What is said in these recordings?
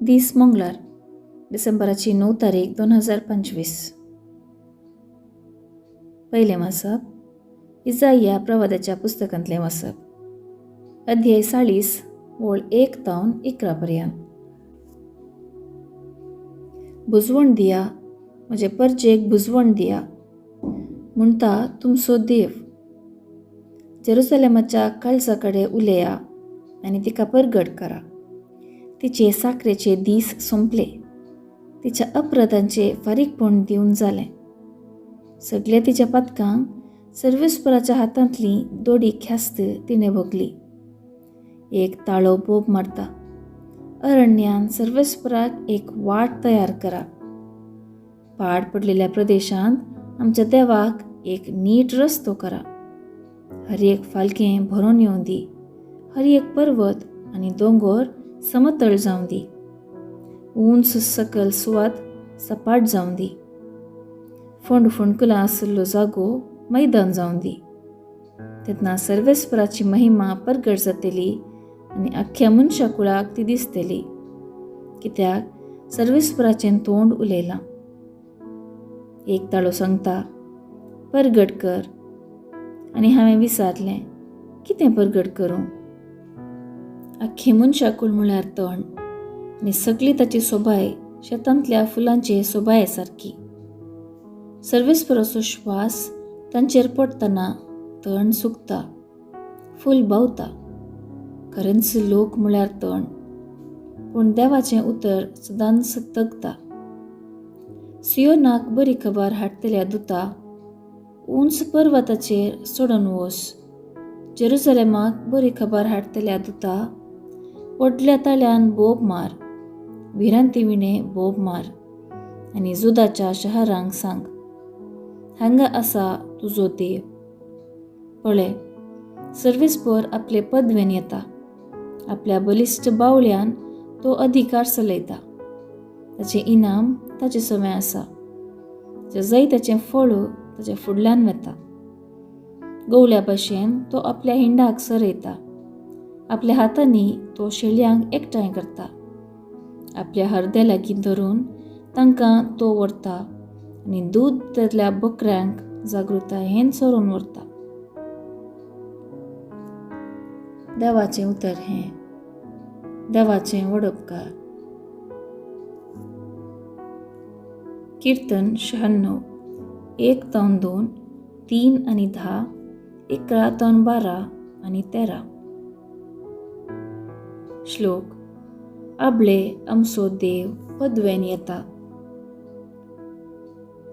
दीस मंगळार, डिसेंबराची 9 तारीख 2025. पयलें वाचप इजाया प्रवादाच्या पुस्तकांतलें वाचप, अध्याय 40 ओळ 1 तावन 11 पर्यंत. बुजवण दिया, म्हजे परजेक बुजवण दिया, म्हणटा तुमचो देव. जेरुसलेमाच्या काळजा कडेन उलया आनी तिका परगट करा. तिचे साकरेचे दीस सोंपले, तिच्या अपराधांचे फारीकपण दिवन जालें. सगल्या तिच्या पातकांक सर्वेस्पराच्या हातांतली दोडी ख्यास्त तिणें भोगली. एक ताळो बोब मारता, अरण्यान सर्वेस्पराक एक वाट तयार करा. पाड पडलेल्या प्रदेशांत आमच्या देवाक एक नीट रस्तो करा. हर एक फालकें भरून येवं दी, हर एक पर्वत आनी दोंगोर समतळ जावं दी. उंच सकल सुवात सपाट जावं दी. फोंड फोंडकुलां आशिल्लो जागो मैदान जावं दी. तेन्ना सर्वेस्पराची महिमा परगट जातली आनी आख्ख्या मनशा कुळाक ती दिसतली, कित्याक सर्वेस्पराचें तोंड उलयलां. एक ताळो सांगता, परगट कर. आनी हांवें विचारलें, कितें परगट करूं? आख्खें मनशाकूळ म्हळ्यार तण आनी सगळी ताची सोबाय शेतांतल्या फुलांचे सोबाये सारकी. सर्वेस्पराचो श्वास तांचेर पडटना तण सुकता, फूल बावता. खरेंच लोक म्हळ्यार तण, पूण देवाचें उतर सदांच तगता. सियोनाक बरी खबर हाडटल्या दुता, उंच पर्वताचेर चडून वस. जेरुसलेमाक बरी खबर हाडटल्या दुता, व्हडल्या ताळ्यान बोब मार, भिरांती विणे बोब मार आनी जुदाच्या शहरांक सांग, हांगा आसा तुजो देव. पळय, सर्वेस्पर आपले पदवेन येता, आपल्या बलिश्ट बावळ्यान तो अधिकार चलयता. ताचें इनाम ताचे सवें आसा, जैताचें फळ ताच्या फुडल्यान वता. गवल्या भशेन तो आपल्या हिंडाक सरयता, आपल्या हातांनी तो शेळयांक एकठांय करता. आपल्या हरद्या लागीं धरून तांकां तो व्हरता आनी दूद दितल्या बकऱ्यांक जागृतायेन सरून व्हरता. देवाचें उतर हें, देवाचें वडपकार. किर्तन 96, 1 तावन 2, 3 आनी 10, 11 तावन 12 आनी 13. श्लोक. आबळे आमचो देव पदवेन येता.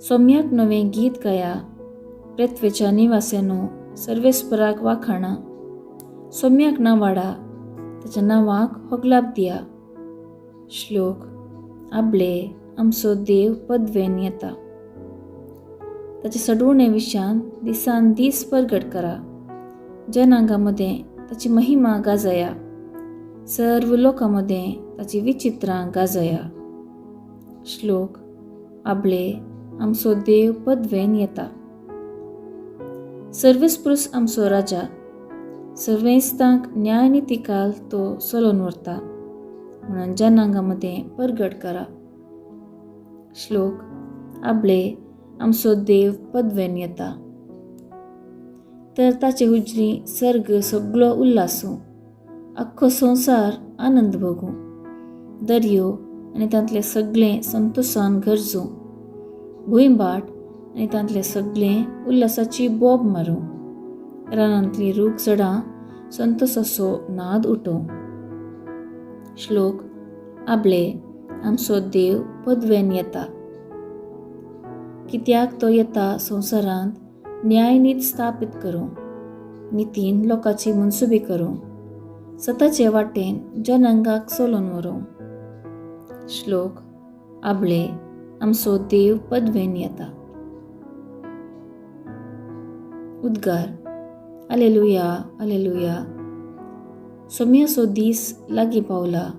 सोम्याक नवें गीत गाया, पृथ्वेच्या निवास्यानो सर्वेस्पराक वाखाणा. सोम्याक नांवाडा, ताच्या नांवाक होगलाप दिया. श्लोक. आबळे आमचो देव पदवेन येता. ताचे सडवणे विशयान दिसान दीस परगट करा. जनांगा मदें ताची महिमा गाजया, सर्व लोकां मदें ताची विचित्रां गाजया. श्लोक. आबळे आमचो देव पदवेन येता. सर्वेस्पुरूस आमचो राजा, सर्वेस्तांक न्याय नितिकाल तो चलोवन व्हरता, म्हणून जनांगा मदें परगट करा. श्लोक. आबळे आमचो देव पदवेन येता. तर ताचे हुजरी सर्ग सगळो उल्हासूं, आख्खो संवसार आनंद भोगूं. दर्यो आनी तांतलें सगळें संतोसान गरजूं, भूंयबाट आनी तांतलें सगळें उल्हासाची बोब मारूं. रानांतलीं रूख झाडां संतोसाचो नाद उठोवं. श्लोक. आबळे आमचो देव पदवेन येता. कित्याक तो येता संवसारांत न्यायनीत स्थापीत करूं, नितीन लोकांची मनसुबी करूं, सताचे वाटेन जनांगाक चलोवन व्हरूं. श्लोक. आबळे आमचो देव पदवेन येता. उद्गार. आलेलुया, आलेलुया. सोम्याचो दीस लागीं पावला.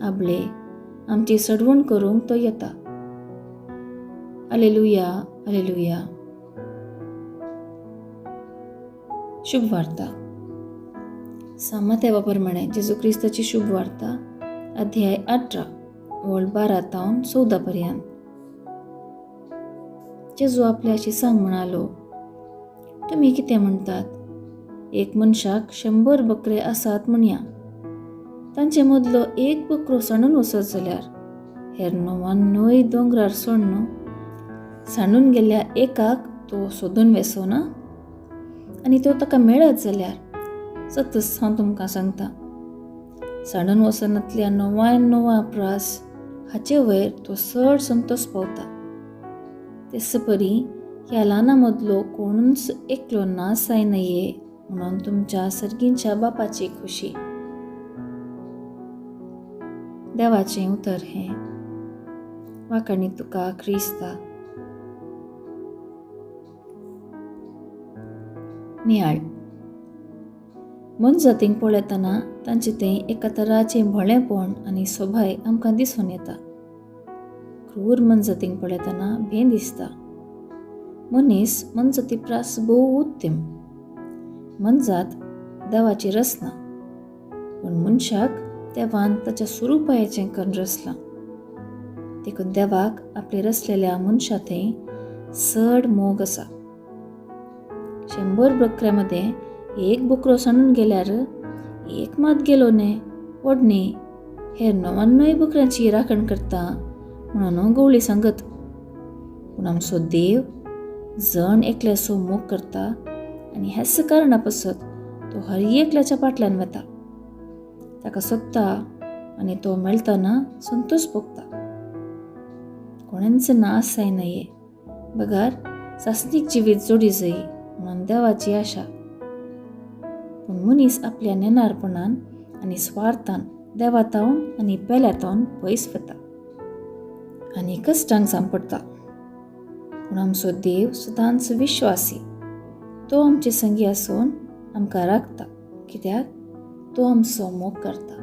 आबळे आमची सडवण करूंक तो येता. आलेलुया, आलेलुया. शुभ वार्ता. सामात्या प्रमाणे जेजू क्रिस्ताची शुभ वार्ता, अध्याय 18, वळ 12 तावन 14 पर्यंत. जेजू आपल्या शिसांक म्हणालो, तुमी कितें म्हणटात? एक मनशाक 100 बकरे आसात म्हणया, तांचे मदलो एक बकरो सांडून वचत जाल्यार हेर 99 दोंगरार सोडून सांडून गेल्ल्या एकाक तो सोदून वेसोना आनी तो ताका मेळत जाल्यार सतच हांव तुमकां सांगता, सांडून वचनातल्या 99 प्रास हाचे वयर तो चड संतोष पावता. तेच परी ह्या ल्हाना मदलो कोणूच एकलो ना जायनये म्हणून तुमच्या सर्गींच्या बापाची खुशी. देवाचें उतर हें. वाखाणी तुका क्रिस्ता. नियाळ. मनजातींक पळयतना तांचें तें एका तराचें भोळेपण आनी सोभाय आमकां दिसून येता. क्रूर मनजातींक पळयतना भें दिसता. मनीस मनजाती प्रास भोव उत्तम. मनजात देवाची रचना, पूण मनशाक देवान ताच्या स्वरुपायाचें करून रचलां. देखून देवाक आपले रचलेल्या मनशा थंय चड मोग आसा. 100 बकऱ्यां मदें एक बकरो सांडून गेल्यार एक मात गेलो न्हय व्हडने हेर 99 बकऱ्यांची राखण करता म्हणून गवळी सांगत. पूण आमचो देव जण एकल्याचो मोग करता आनी ह्याच कारणा पासत तो हर एकल्याच्या फाटल्यान वता, ताका सोदता आनी तो मेळतना संतोष भोगता. कोणेंच नाश जायनये बगर सासणीक जिवीत जोडी जाय म्हणून देवाची आशा. पूण मनीस आपल्या नेणारपणान आनी स्वार्थान देवातावन आनी पेल्यातावन पयस वता आनी कश्टांक सांपडटा. पूण आमचो देव सदांच विश्वासी, तो आमचे संगी आसून आमकां राखता, कित्याक तो आमचो मोग करता.